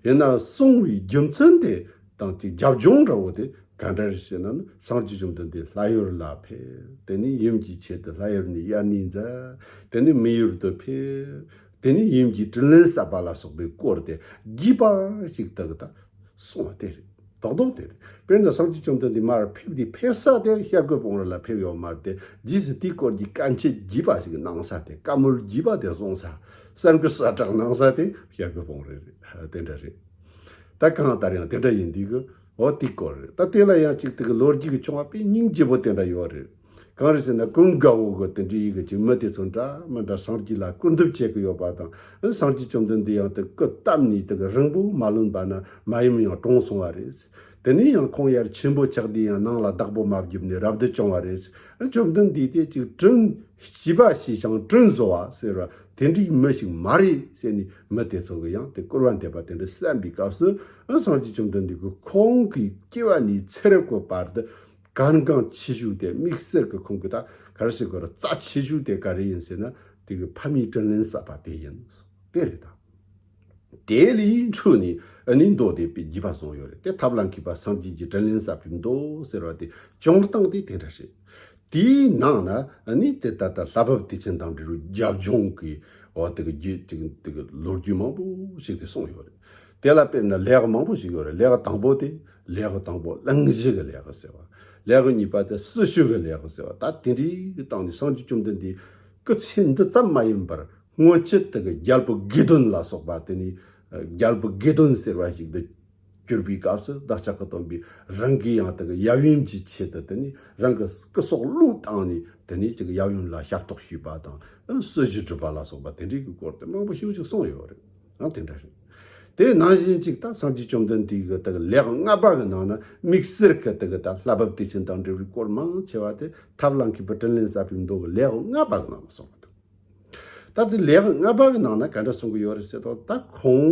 ཡིན་ན་གསུང་བའི་རྒྱུ་མཚན་དེ་དང་དེ་རྒྱབ་ལྗོངས་འདྲ་བོ་དེ་ག་འདྲ་རེད་ཟེར་ན། སངས་རྒྱས་བཅོམ་ལྡན་འདས་ལྷ་ཡུལ་ལ་ཕེབས། དེ་ནས་ཡུམ་གྱི་ཆེད་དུ་ལྷ་ཡུལ་ནས་དབྱར་གནས་མཛད། དེ་ནས་མི་ཡུལ་དུ་ཕེབས། དེ་ནས་ཡུམ་གྱི་དྲིན་ལན་བསབ་པ་ལ་སོགས་པའི་སྐོར་དེ་རྒྱས་པར་ཞིག་དག་ད་གསུངས་པ་དེ་རེད། རྡོག་རྡོག་དེ་རེད། དཔེར་ན་སངས་རྒྱས་བཅོམ་ལྡན་འདས་མར་ཕེབས་དུས་ཕེབས་ས་དེ་བྱ་རྒོད་ཕུང་པོ་རི་ལ་ཕེབས་ཡོད་མ་རེད་དེ། རྗེས་སུ་དེའི་སྐོར་གྱི་བཀའ་མཆིད་རྒྱས་པ་ཞིག་གནང་ས་དེ། བཀའ་མོལ་རྒྱས་པ་དེ་གསུངས་ས། གསར་འགོད་གསལ་བསྒྲགས་གནང་ས་དེ་བྱ་རྒོད་ཕུང་པོ་རི་རེད། དེ་འདྲ་རེད། ད་གང་ལྟར་ཡང་དེ་འདྲ་ཡིན་དུས་གི་འོ་དེའི་སྐོར་རེད། ད་དེ་ལ་ཡང་ཅིག་དེ་གི་ལོ་རྒྱུས་ཀྱི་བྱུང་བ་དཔེ་སྙིང་རྗེ་པོ་དེ་འདྲ་ཡོད་རེད། གང་རེད་ཟེར་ན། ཀུན་དགའ་བོ་གི་དེ་འདྲའི་ཡི་གི་ཅིག་མི་དེ་ཚོ་འདྲ་མི་འདྲ་སངས་རྒྱས་ལ་སྐུར་འདེབས་བྱེད་ཀྱི་ཡོད་པ་དང་། སངས་རྒྱས་བཅོམ་ལྡན་འདས་ཡང་དེ་སྐུ་བལྟམས་ནས་དེ་གི་རིང་པོ་མ་ལོན་པ་ན་མ་ཡུམ་ཡང་གྲོངས་སོང་བ་རེད། དེ་ནས་ཡང་ཁོང་ཡར་ཆེན་པོ་ཆགས་དུས་ཡང་ནང་ལ་བདག་པོ་མ་བརྒྱབ་ནས་རབ་ཏུ་བྱུང་བ་རེད། བཅོམ་ལྡན་འདས་དེ་ཅིག་དྲིན་ཞི་བ་ཞེས་ཀྱང་དྲིན་གཟོ་བ་ཟེར་བ་དེ་འདྲའི་མི་ཞིག་མ་རེད་ཟེར་ནས། མི་དེ་ཚོ་གི་ཡང་དེ་སྐུར་བ་འདེབས་པ་དེ་འདྲ་བསམ་པའི་སྐབས་སུ། སངས་རྒྱས་བཅོམ་ལྡན་འདས་ཀྱི་ཁོང་གི་སྐྱེ་བ་ནས་ཚེ་རབས་ཀྱི་བར་དུ་གལ་འགངས་ཆེ་ཤོས་དེ། དམིགས་བསལ་གྱི་ཁོང་གི་ད་ག་རེ་ཟེར་དགོས་རེད། རྩ་ཆེ་ཤོས་དེ་ག་རེ་ཡིན་ཟེར་ན། དེ་གི་ཕ་མའི་དྲིན་ལན་བསབ་པ་དེ་ཡིན། དེ་རེད་ད། དེ་ལས་འཕྲོས་ནས་ཨ་ནི་མདོ་དེ་དཔེ་རྒྱས་པ་གསུངས་ཡོད་རེད། དེ་ཐབས་ལ་མཁས་པ་སངས་རྒྱས་ཀྱི་དྲིན་ལན་བསབ་པའི་མདོ་ཟེར་བ་དེ་བྱུང་སྟངས་དེ་དེ་འདྲ་རེད། དེའི་ནང་ན་ཨ་ནི་དེ་ད་ལྟ་ལྷ་བབས་དུས་ཆེན་དང་འབྲེལ་བའི་རྒྱབ་ལྗོངས་ཀྱི་འོ་དེ་གི་རྒྱུད་དེ་གི་དེ་གི་ལོ་རྒྱུས་མང་པོ་ཞིག་དེ་གསུངས་ཡོད་རེད། དེ་ལ་དཔེར་ན་ལེའུ་མང་པོ་ཞིག་ཡོད་རེད། ལེའུ་དང་པོ་དེ་ལེའུ་དང་པོ་གླེང་གཞི་གི་ལེའུ་ཟེར་བ། ལེའུ་གཉིས་པ་དེ་སྲི་ཞུ་གི་ལེའུ་ཟེར་བ། ད་དེ་འདྲའི་གི་སྟེང་ནས་སངས་རྒྱས་བཅོམ་ལྡན་འདས་སྐུ་ཚེ་འདི་ཙམ་མ་ཡིན་པར། སྔོན་ཆད་དེ་གི་རྒྱལ་པོ་དགེ་འདུན་ལ་སོགས་པ། དེ་ནས་རྒྱལ་པོ་དགེ་འདུན་ཟེར་བ་ཞིག་ཏུ་གྱུར་པའི་སྐབས་སུ། བདག་ཅག་གི་སྟོན་པས་རང་གི་ཡང་དེ་གི་ཡབ་ཡུམ་གྱི་ཆེད་དུ། དེ་ནས་རང་གི་སྐུ་སྲོག་བློས་བཏང་ནས། དེ་ནས་ཅིག་ཡབ་ཡུམ་ལ་ཞབས་ཏོག་ཞུས་པ་དང་། སྲི་ཞུ་སྒྲུབ་པ་ལ་སོགས་པ་དེ་འདྲའི་གི་སྐོར་དེ་མང་པོ་ཞེ་པོ་ཅིག་གསུངས་ཡོད་རེད། ཡང་དེ་འདྲ་རེད། དེ་ནང་བཞིན་ཅིག་ད་སངས་རྒྱས་བཅོམ་ལྡན་འདས་ཀྱི་དེ་གི་ལེའུ་ལྔ་པ་གི་ནང་ན། དམིགས་བསལ་གྱི་དེ་གི་ད་ལྷ་བབས་དུས་ཆེན་དང་འབྲེལ་བའི་སྐོར་མང་ཆེ་བ་དེ་ཐབས་ལ་མཁས་པའི་དྲིན་ལན་བསབ་པའི་མདོ་གི་ལེའུ་ལྔ་པ་གི་ནང་ན་གསུངས་པ་དང་། ད་དེ་ལེའུ་ལྔ་པ་གི་ནང་ན་ག་འདྲ་གསུང་གི་ཡོད་རེད་ཟེར་དུས། ད་ཁོང་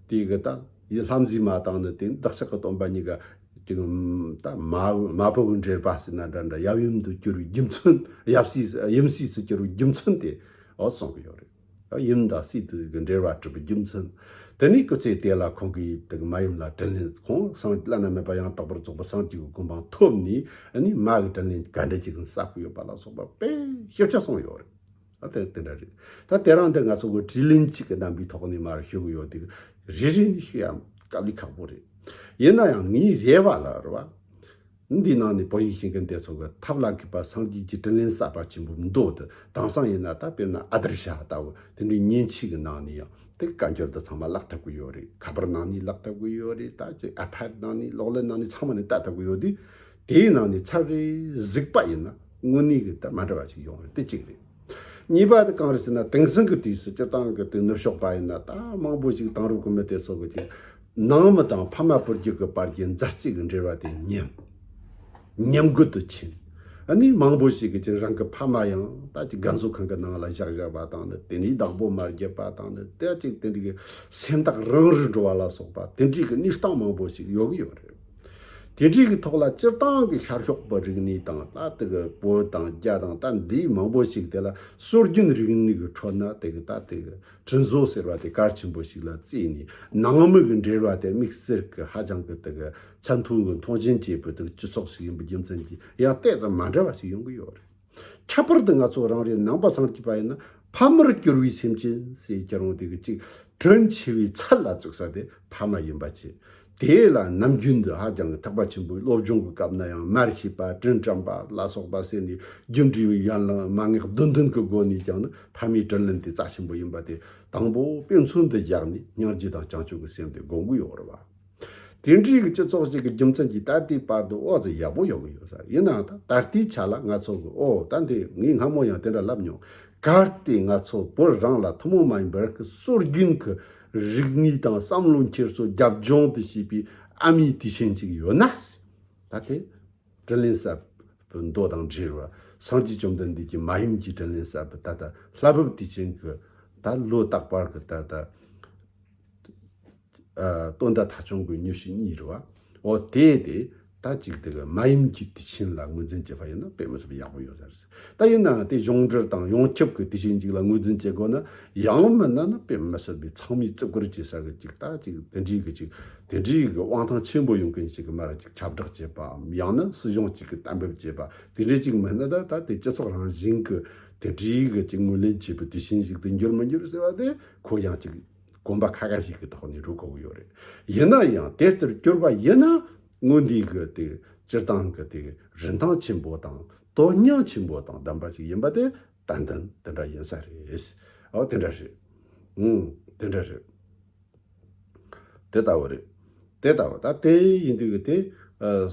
དེ་གི་ད་ཡི་ལྷ་མཛེས་མ་དང་ནི་དེ་བདག་ཅག་གི་སྟོན་པ་གཉིས་ཀ་ཅིག་ད་མ་མ་བུ་གི་འབྲེལ་བ་ཟེར་ན་འདྲ་འདྲ། ཡབ་ཡུམ་དུ་གྱུར་བའི་རྒྱུ་མཚན། ཡབ་སྲས་ཡུམ་སྲས་སུ་གྱུར་བའི་རྒྱུ་མཚན་དེ་འོ་གསུང་གི་ཡོད་རེད། ཡུམ་དང་སྲས་དེ་གི་འབྲེལ་བ་གྲུབ་པའི་རྒྱུ་མཚན། དེ་ནས་སྐུ་ཚེ་དེ་ལ་ཁོང་གིས་དེ་གི་མ་ཡུམ་ལ་དྲིན་ལན། ཁོང་སངས་བླ་ན་མེད་པ་ཡང་དག་པར་རྫོགས་པའི་སངས་རྒྱས་ཀྱི་གོ་འཕང་ཐོབ་ནས། ཨ་ནི་མ་གི་དྲིན་ལན་ག་འདྲ་ཅིག་བསབ་ཀྱི་ཡོད་པ་ལ་སོགས་པ་དཔེ་ཞིབ་ཆ་གསུངས་ཡོད་རེད། ད་དེ་དེ་འདྲ་རེད། ད་དེ་རིང་འདི་ང་ཚོ་གི་དྲིས་ལན་གཅིག་གི་རྣམ་པའི་ཐོག་ནས་མར་ཞུ་གི་ཡོད་དེ། རེ་རེ་ནས་ཞུ་ཡ་དཀའ་ལས་ཁག་པོ་རེད། ཡིན་ན་ཡང་ངའི་རེ་བ་ལ་རེད་བ། འདིའི་ནང་ནས་བོད་ཡིག་ཤེས་མཁན་དེ་ཚོ་གི་ཐབས་ལ་མཁས་པ་སངས་རྒྱས་ཀྱི་དྲིན་ལན་གསབ་པ་ཆེན་པོའི་མདོ་དེ་དེང་སང་ཡིན་ན་ད་དཔེར་ན་ཨ་དར་ཤ་ལྟ་བུ་དེ་འདྲའི་མཉེན་ཆས་ཀྱི་ནང་ནས་ཡང་དེ་བཀའ་འགྱུར་དེ་ཚང་མ་བཀླག་ཐུབ་ཀྱི་ཡོད་རེད། ཁ་པར་ནང་ནས་བཀླག་ཐུབ་ཀྱི་ཡོད་རེད། ད་ཅིག་ཨ་ཕད་ནང་ནས་གློག་ཀླད་ནང་ནས་ཚང་མ་ནས་ལྟ་ཐུབ་ཀྱི་ཡོད་དུས། དེའི་ནང་ནས་ཚར་རེ་གཟིགས་པ་ཡིན་ན་དངོས་གནས་ཀྱི་ད་མ་འདྲ་བ་ཞིག་ཡོང་རེད། དེ་གཅིག་རེད། གཉིས་པ་དེ་གང་རེད་ཟེར་ན། དེང་སང་གི་དུས་སུ་སྤྱིར་བཏང་གི་དེ་ནུབ་ཕྱོགས་པ་ཡིན་ན་ད་མང་པོ་ཞིག་དེང་རབས་ཀྱི་མི་དེ་ཚོ་གི་ཅིག་ནང་མི་དང་ཕ་མ་བུ་རྒྱུད་ཀྱི་བར་གྱི་མཛའ་བརྩེ་གི་འབྲེལ་བ་དེ་ཉམས། ཉམས་རྒུད་དུ་ཕྱིན། ཨ་ནི་མང་པོ་ཞིག་གིས་ཅིག་རང་གི་ཕ་མ་ཡང་ད་ཅིག་རྒན་གསོ་ཁང་གི་ནང་ལ་བཞག་བཞག་པ་དང་ནི། དེ་ནས་བདག་པོ་མ་བརྒྱབ་པ་དང་ནི། དེ་ཅིག་དེ་འདྲའི་གི་སེམས་ཐག་རིང་རུ་འགྲོ་བ་ལ་སོགས་པ་དེ་འདྲའི་གི་གནས་སྟངས་མང་པོ་ཞིག་ཡོད་གི་ཡོད་རེད། དེ་འདྲའི་གི་ཐོག་ལ་སྤྱིར་བཏང་གི་ཤར་ཕྱོགས་པའི་རིག་གནས་དང་ད་དེ་གི་བོད་དང་རྒྱ་དང་ད་འདིའི་མང་པོ་ཞིག་དེ་ལ་སྲོལ་རྒྱུན་རིག་གནས་གི་ཁྲོད་ན་དེ་གི་ད་དེ་གི་དྲིན་གཟོ་ཟེར་བ་དེ་གལ་ཆེན་པོ་ཞིག་ལ་བརྩིས་ནས། ནང་མི་གི་འབྲེལ་བ་དེ་དམིགས་བསལ་གི་ཧ་ཅང་གི་དེ་གི་ཚད་མཐོན་གི་མཐོང་ཆེན་བྱེད་པའི་དེ་གི་སྤྱི་ཚོགས་ཤིག་ཡིན་པའི་རྒྱུ་མཚན་གྱིས་ཡང་ཏོག་ཙམ་མ་འདྲ་བ་ཞིག་ཡོང་གི་ཡོད་རེད། ཁྱད་པར་དུ་ང་ཚོ་རང་རེ་ནང་པ་སངས་རྒྱས་པ་ཡིན་ན། ཕ་མར་གྱུར་པའི་སེམས་ཅན་ཟེར་ཀྱང་རུང་དེ་གི་ཅིག་དྲིན་ཆེ་བའི་ཚད་ལ་བཙུགས་ས་དེ་ཕ་མ་ཡིན་པ་བྱས། དེ་ལ་ནམ་རྒྱུན་དུ་ཧ་ཅང་གི་ཐེག་པ་ཆེན་པོའི་སློབ་སྦྱོང་གི་སྐབས་ན་ཡང་མར་ཤེས་པ་དྲིན་དྲན་པ་ལ་སོགས་པ་ཟེར་ནས་རྒྱུ་འབྲས་ཡན་ལ་མན་ངག་བདུན་ལྡན་གྱི་སྒོ་ནས་ཀྱང་ནི་ཕ་མའི་དྲིན་ལན་དེ་རྩ་ཆེན་པོ་ཡིན་པ་དེ་དང་པོ་དཔེ་མཚོན་དུ་བཞག་ནས་སྙིང་རྗེ་དང་བྱང་ཆུབ་ཀྱི་སེམས་དེ་སྒོམ་གྱི་ཡོད་རེད་བ། དེ་འདྲའི་གི་སྤྱི་ཚོགས་ཤིག་གི་རྒྱུ་མཚན་གྱིས་ད་ལྟའི་བར་དུ་ཨོ་ཙི་ཡག་པོ་ཡོང་གི་ཡོད་ས་རེད། ཡིན་ནའང་ད་ད་ལྟའི་ཆ་ལ་ང་ཚོ་གི་ཨོ་ད་འདི་ངས་སྔ་མོ་ཡང་དེ་འདྲ་ལབ་མྱོང་། གལ་ཏེ་ང་ཚོ་བོད་རང་ལ་ཐུན་མོང་མ་ཡིན་པར་གི་སྲོལ་རྒྱུན་གྱི་རིག་གནས་དང་བསམ་བློ་འཁྱེར་སོ་རྒྱབ་ལྗོངས་དུ་བྱས་པའི་ཨ་མའི་དུས་ཆེན་ཅིག་ཡོད་ན། ད་དེ་དྲིན་ལན་གསབ་པའི་མདོ་དང་འབྲེལ་བར་སངས་རྒྱས་བཅོམ་ལྡན་འདས་ཀྱིས་མ་ཡུམ་གྱི་དྲིན་ལན་གསབ་པའི་ད་ལྟ་ལྷ་བབས་དུས་ཆེན་གྱི་ད་ལོ་རྟག་པར་གྱི་ད་ལྟ་ཨ་སྟོན་ཟླ་ཐ་ཆུང་གི་ཉི་ཤུ་གཉིས་རེད་བ། འོ་དེ་དེ་ད་ཅིག་དེ་གི་མ་ཡུམ་གྱི་དུས་ཆེན་ལ་ངོས་འཛིན་བྱེད་པ་ཡིན་ན་དཔེ་མི་སྲིད་པའི་ཡག་པོ་ཡོད་ས་རེད། ད་ཡིན་ནའང་དེ་གཞུང་འབྲེལ་དང་ཡོངས་ཁྱབ་ཀྱི་དུས་ཆེན་ཅིག་ལ་ངོས་འཛིན་བྱེད་དགོས་ན། ཡང་མིན་ན་ནི་དཔེ་མི་སྲིད་པའི་ཚང་མས་བརྩི་བཀུར་བྱེད་ས་གི་ཅིག་ད་ཅིག་དེ་འདྲའི་གི་ཅིག་དེ་འདྲའི་གི་དབང་ཐང་ཆེན་པོ་ཡོད་མཁན་ཞིག་གི་མར་ཅིག་ཁྱབ་བསྒྲགས་བྱེད་པའམ། ཡང་ན་སྲིད་གཞུང་ཅིག་གི་གཏན་འབེབས་བྱེད་པ་དེ་འདྲའི་ཅིག་མིན་ན། ད་ད་དེ་སྤྱི་ཚོགས་རང་བཞིན་གི་དེ་འདྲའི་གི་ཅིག་ངོས་ལེན་བྱེད་པའི་དུས་ཆེན་ཞིག་ཏུ་འགྱུར་མི་འགྱུར་ཟེར་བ་དེ་ཁོ་ཡང་ཅིག་གོམ་པ་ཁ་ཁ་ཞིག་གི་ཐོག་ནས་འགྲོ་དགོས་ཀྱི་ཡོད་རེད། ཡིན་ན་ཡང་དེ་ལྟར་གྱུར་པ་ཡིན་ན། དངོས་འདི་གི་དེ་སྤྱིར་བཏང་གི་དེ་རིན་ཐང་ཆེན་པོ་དང་དོན་སྙིང་ཆེན་པོ་དང་ལྡན་པ་ཞིག་ཡིན་པ་དེ་ཏན་ཏན་དེ་འདྲ་ཡིན་ས་རེད། ཨོ་དེ་འདྲ་རེད། ཨུང་དེ་འདྲ་རེད། དེ་ལྟ་བུ་རེད། དེ་ལྟ་བུ་ད་དེ་ཡིན་དུས་གི་དེ་ཨ།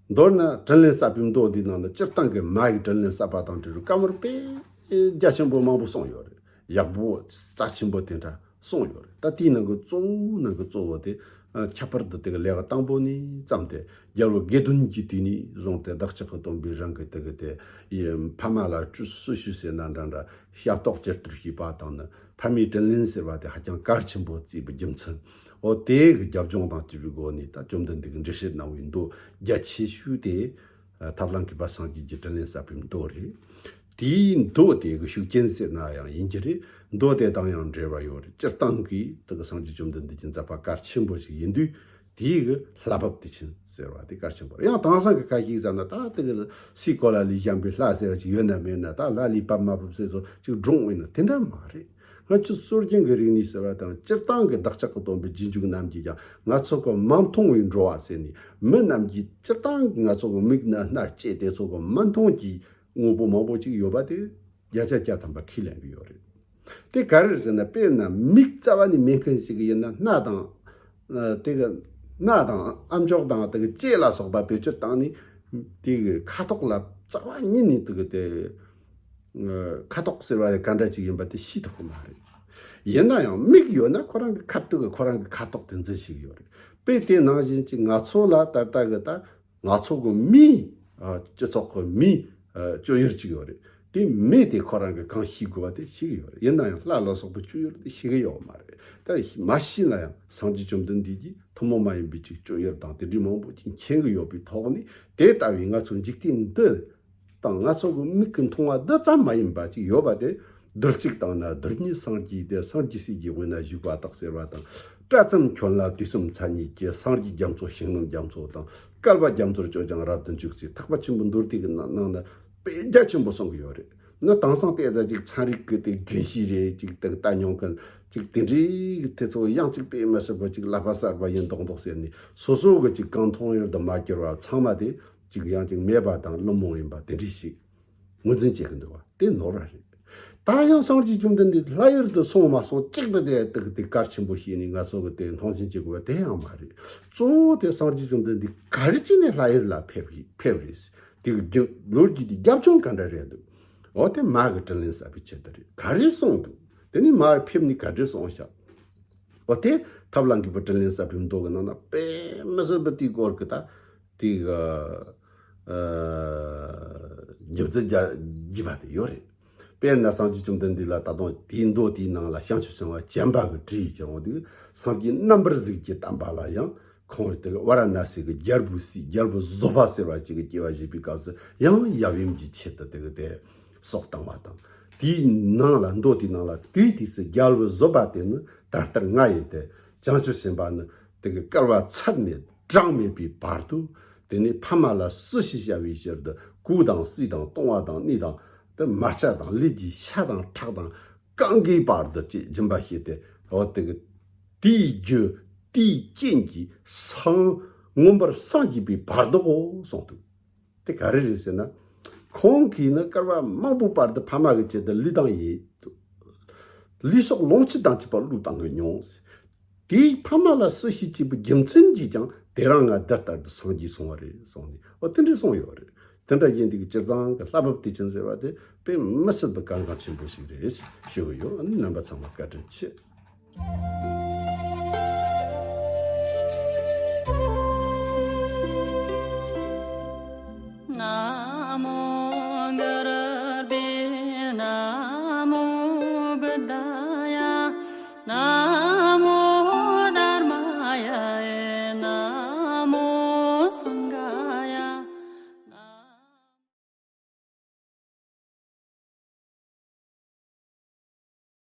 མདོར་ན་དྲིན་ལན་གསབ་པའི་མདོ་འདིའི་ནང་ན་སྤྱིར་བཏང་གི་མ་ཡི་དྲིན་ལན་གསབ་པ་དང་འབྲེལ་བའི་བཀའ་མོལ་དཔེ་རྒྱ་ཆེན་པོ་མང་པོ་གསུངས་ཡོད་རེད། ཡག་པོ་རྩ་ཆེན་པོ་དེ་འདྲ་གསུངས་ཡོད་རེད། ད་དེའི་ནང་གི་གཙོ་བོ་ནང་གི་གཙོ་བོ་དེ་ཨ། ཁྱད་པར་དུ་དེ་གི་ལེའུ་དང་པོ་ནས་བརྩམས་ཏེ་རྒྱལ་བུ་དགེ་ལྡན་གྱི་དུས་ནས་བཟུང་སྟེ་བདག་ཅག་གི་སྟོན་པའི་རང་གི་དེ་གི་དེ་ཡི་ཕ་མ་ལ་སྲི་ཞུ་ཟེར་ན་འདྲ་འདྲ། ཞབས་ཏོག་ཅི་ལྟར་ཞུས་པ་དང་ནི་ཕ་མའི་དྲིན་ལན་ཟེར་བ་དེ་ཧ་ཅང་གལ་ཆེན་པོ་བརྩིས་པའི་རྒྱུ་མཚན། འོ་དེ་གི་རྒྱབ་ལྗོངས་དང་བཅས་པའི་སྒོ་ནས་ད་བཅོམ་ལྡན་འདས་ཀྱིས་འགྲེལ་བཤད་གནང་བའི་མདོ་རྒྱ་ཆེ་ཤོས་དེ་ཐབས་ལམ་མཁས་པ་སངས་རྒྱས་ཀྱི་དྲིན་ལན་གསབ་པའི་མདོ་རེད། དེའི་མདོ་དེ་གི་ཤུགས་རྐྱེན་ཟེར་ན་ཡང་ཡིན་གྱི་རེད། མདོ་དེ་དང་ཡང་འབྲེལ་བ་ཡོད་རེད། སྤྱིར་བཏང་གི་དེ་གི་སངས་རྒྱས་བཅོམ་ལྡན་འདས་ཀྱི་མཛད་པ་གལ་ཆེན་པོ་ཞིག་ཡིན་དུས། དེའི་གི་ལྷ་བབས་དུས་ཆེན་ཟེར་བ་དེ་གལ་ཆེན་པོ་རེད། ཡང་དེང་སང་གི་ཁ་ཤས་ཙམ་ན་ད་དེ་གི་སའི་གོ་ལ་ལས་བཤམས་པའི་ལྷ་ཟེར་བ་ཅིག་ཡོད་ན་མེད་ན། ད་ལྷ་ལས་བབས་མ་བབས་ཟེར་ཚོ་ཅིག་སྒྲུང་ཡིན་ན་དེ་འདྲ་མ་རེད། ང་ཚོ་སྲོལ་རྒྱུན་གི་རིག་གནས་ཟེར་བ་དང་སྤྱིར་བཏང་གི་བདག་ཅག་གི་སྟོན་པའི་རྗེས་འཇུག་རྣམས་ཀྱིས་ཀྱང་ང་ཚོ་གི་མ་མཐོང་བའི་འགྲོ་བ་ཟེར་ནས། མི་རྣམས་ཀྱིས་སྤྱིར་བཏང་གི་ང་ཚོ་གི་མིག་ནས་སྣར་བཅད་དེ་ཚོ་གི་མ་མཐོང་གི་དངོས་པོ་མང་པོ་ཅིག་ཡོད་པ་དེ་བརྒྱ་ཆ་བརྒྱ་ཐམ་པ་ཁས་ལེན་གི་ཡོད་རེད། དེ་ག་རེ་རེད་ཟེར་ན། དཔེར་ན་མིག་རྩ་བ་ནས་མེད་མཁན་ཞིག་ཡིན་ན། སྣ་དང་ཨ་དེ་གི་སྣ་དང་ཨ་མཆོག་དང་དེ་གི་ལྕེ་ལ་སོགས་པ་བེད་སྤྱོད་བཏང་ནས་དེ་གི་ཁ་དོག་ལ་རྩ་བ་ཉིད་ནས་དེ་གི་དེ་ཨ་ཁ་དོག་ཟེར་བ་དེ་ག་འདྲ་ཅིག་ཡིན་པ་དེ་ཤེས་ཐུབ་ཀྱི་མ་རེད། ཡིན་ན་ཡང་མིག་ཡོད་ན་ཁོ་རང་གི་ཁ་དོག་གི་ཁོ་རང་གི་ཁ་དོག་དེ་འཛིན་ཤེས་ཀྱི་ཡོད་རེད། དཔེ་དེ་ནང་བཞིན་ཅིག་ང་ཚོ་ལ་ད་ལྟ་གི་ད། ང་ཚོ་གི་མིའི་ཨ་སྤྱི་ཚོགས་ཀྱི་མིའི་ཨ་སྤྱོད་ཡུལ་ཅིག་ཡོད་རེད། དེ་མི་དེ་ཁོ་རང་གིས་གང་ཤེས་དགོས་པ་དེ་ཤེས་ཀྱི་ཡོད་རེད། ཡིན་ན་ཡང་ལྷ་ལ་སོགས་པའི་སྤྱོད་ཡུལ་དེ་ཤེས་ཀྱི་ཡོད་མ་རེད། ད་མ་ཤེས་ན་ཡང་སངས་རྒྱས་བཅོམ་ལྡན་འདས་ཀྱིས་ཐུན་མོང་མ་ཡིན་པའི་ཅིག་སྤྱོད་ཡུལ་དང་དེ་འདྲའི་མང་པོ་ཅིག་མཁྱེན་གྱི་ཡོད་པའི་ཐོག་ནས། དེ་ལྟ་བུའི་ང་ཚོ་འཇིག་རྟེན་འདི་དང་ང་ཚོ་གི་མིག་གིས་མཐོང་བ་འདི་ཙམ་མ་ཡིན་པ་ཅིག་ཡོད་པ་དེ། རྡུལ་གཅིག་བཏང་ན་རྡུལ་སྙེད་སངས་རྒྱས་ཏེ། སངས་རྒྱས་སྲས་ཀྱི་དབུས་ན་བཞུགས་པ་དག་ཟེར་བ་དང་། སྤྲད་ཙམ་ཁྱོན་ལ་དུས་གསུམ་མཚན་ཉིད་ཀྱི། སངས་རྒྱས་རྒྱ་མཚོ་ཞིང་རྣམས་རྒྱ་མཚོ་དང་། བསྐལ་པ་རྒྱ་མཚོར་སྤྱོད་ཀྱང་རབ་ཏུ་འཇུག་ཅེས། ཐེག་པ་ཆེན་པོའི་མདོ་སྡེ་གི་ནང་ན་དཔེ་རྒྱ་ཆེན་པོ་གསུང་གི་ཡོད་རེད། ནི་དེང་སང་དེ་ད་ཅིག་ཚན་རིག་གི་དེ་རྒན་ཤོས་རེད། ཅིག་དེ་ལྟ་མྱོང་མཁན་ཅིག་དེ་འདྲའི་དེ་ཚོ་ཡང་ཅིག་དཔེ་མི་སྲིད་པ་ཅིག་ལབ་པ་གསར་པ་ཡིན་མདོག་མདོག་ཟེར་ནས། སོ་སོ་གི་ཅིག་གང་མཐོང་ཡུལ་དུ་མ་གྱུར་བ་ཚང་མ་དེ་ཅིག་ཡང་ཅིག་མེད་པ་དང་བླུན་རྨོངས་ཡིན་པ་དེ་འདྲ་ཞིག་ངོས་འཛིན་བྱེད་ཀྱི་འདུག་བ། དེ་ནོར་བ་རེད། ད་ཡང་སངས་རྒྱས་བཅོམ་ལྡན་འདས་ལྷ་ཡུལ་དུ་སོང་མ་སོང་གཅིག་པུ་དེ་དག་དེ་གལ་ཆེན་པོ་བྱས་ནས་ང་ཚོ་གི་དེ་མཐོང་ཆེན་བྱེད་དགོས་པ་དེ་ཡང་མ་རེད། གཙོ་བོ་དེ་སངས་རྒྱས་བཅོམ་ལྡན་འདས་ག་རེ་བྱས་ནས་ལྷ་ཡུལ་ལ་ཕེབས་ཕེབས་རེད། དེ་གི་རྒྱུ་ལོ་རྒྱུས་དེ་རྒྱབ་ལྗོངས་ག་འདྲ་རེད་འདུག་འོ་དེ་མ་གི་དྲིན་ལན་གསབ་པའི་ཆེད་དུ་རེད། ག་རེ་གསུངས་འདུག་དེ་ནས་མ་ཕེབས་ནས་ག་འདྲ་གསུངས་ཤག་འོ་དེ་ཐབས་ལ་མཁས་པའི་དྲིན་ལན་གསབ་པའི་མདོ་གི་ནང་ན་དཔེ་མི་སྲིད་པ་དེའི་སྐོར་གི་ད་དེ་གི་ཨ་ཉིབ་ཙི་རྒྱ་རྒྱས་པ་དེ་ཡོད་རེད། དཔེར་ན་སངས་རྒྱས་བཅོམ་ལྡན་འདས་ལ་ད་དུང་དེའི་མདོ་དེའི་ནང་ལ་བྱང་ཆུབ་སེམས་དཔའ་བྱམས་པ་གིས་བྲིས་ཀྱང་འོ་དེ་སངས་རྒྱས་རྣམ་པར་གཟིགས་ཀྱི་བསྟན་པ་ལ་ཡང་ཁོང་དེ་གི་ཝཱ་ར་ཎ་སི་གི་རྒྱལ་པོའི་སྲས་རྒྱལ་པོ་བཟོད་པ་ཟེར་བ་ཅིག་གི་སྐྱེ་བ་བཞེས་པའི་སྐབས་སུ་ཡང་ཡབ་ཡུམ་གྱི་ཆེད་དུ་དེ་གི་དེ་སྲོག་བཏང་བ་དང་། དེའི་ནང་ལ་མདོ་དེའི་ནང་ལ་དུས་དུས་སུ་རྒྱལ་པོ་བཟོད་པ་དེ་ནི་ད་ལྟར་ང་ཡིན་ཏེ། བྱང་ཆུབ་སེམས་དཔའ་ནི་དེ་གི་བསྐལ་པ་ཚད་མེད་གྲངས་མེད་པའི་བར་དུ་དེ་ནས་ཕ་མ་ལ་སུ་ཞིག་བྱ་བའི་ཕྱིར་དུ་གོས་དང་སྲིད་དང་བཏུང་བ་དང་གནས་དང་དེ་མ་ཆ་དང་ལས་ཀྱི་ཤ་དང་ཁྲག་དང་གང་གའི་བར་དུ་ཅེས་སྦྱིན་པ་བྱས་ཏེ། འོ་དེ་གི་དེའི་རྒྱུ་དེའི་རྐྱེན་གྱིས་སངས་མངོན་པར་སངས་རྒྱས་པའི་བར་དུ་གོ་གསུངས་འདུག་དེ་ག་རེ་རེད་ཟེར་ན། ཁོང་གིས་ནི་བསྐལ་པ་མང་པོའི་བར་དུ་ཕ་མ་གི་ཆེད་དུ་ལུས་བཏང་ཡིན། ལུས་སྲོག་ལོངས་སྤྱོད་དང་བཅས་པ་བློས་བཏང་གི་མྱོང་། དེའི་ཕ་མ་ལ་སུ་ཞིག་བྱས་པའི་རྒྱུ་མཚན་གྱིས་ཀྱང་དེ་རིང་ང་འདི་ལྟར་དུ་སངས་རྒྱས་སོང་བ་རེད་གསུངས་ནས། འོ་དེ་འདྲ་གསུངས་ཡོད་རེད། དེ་འདྲ་ཡིན་དུས་སྤྱིར་བཏང་གི་ལྷ་བབས་བདེ་ཆེན་ཟེར་བ་དེ་དཔེ་མི་སྲིད་པའི་གལ་འགངས་ཆེན་པོ་ཞིག་རེད་ཞུ་གི་ཡོད། རྣམ་པ་ཚང་མ་བཀའ་དྲིན་ཆེ། ན་མོ་གུ་རུ་བྷྱཿ། ན་མོ་བུདྡྷཱ།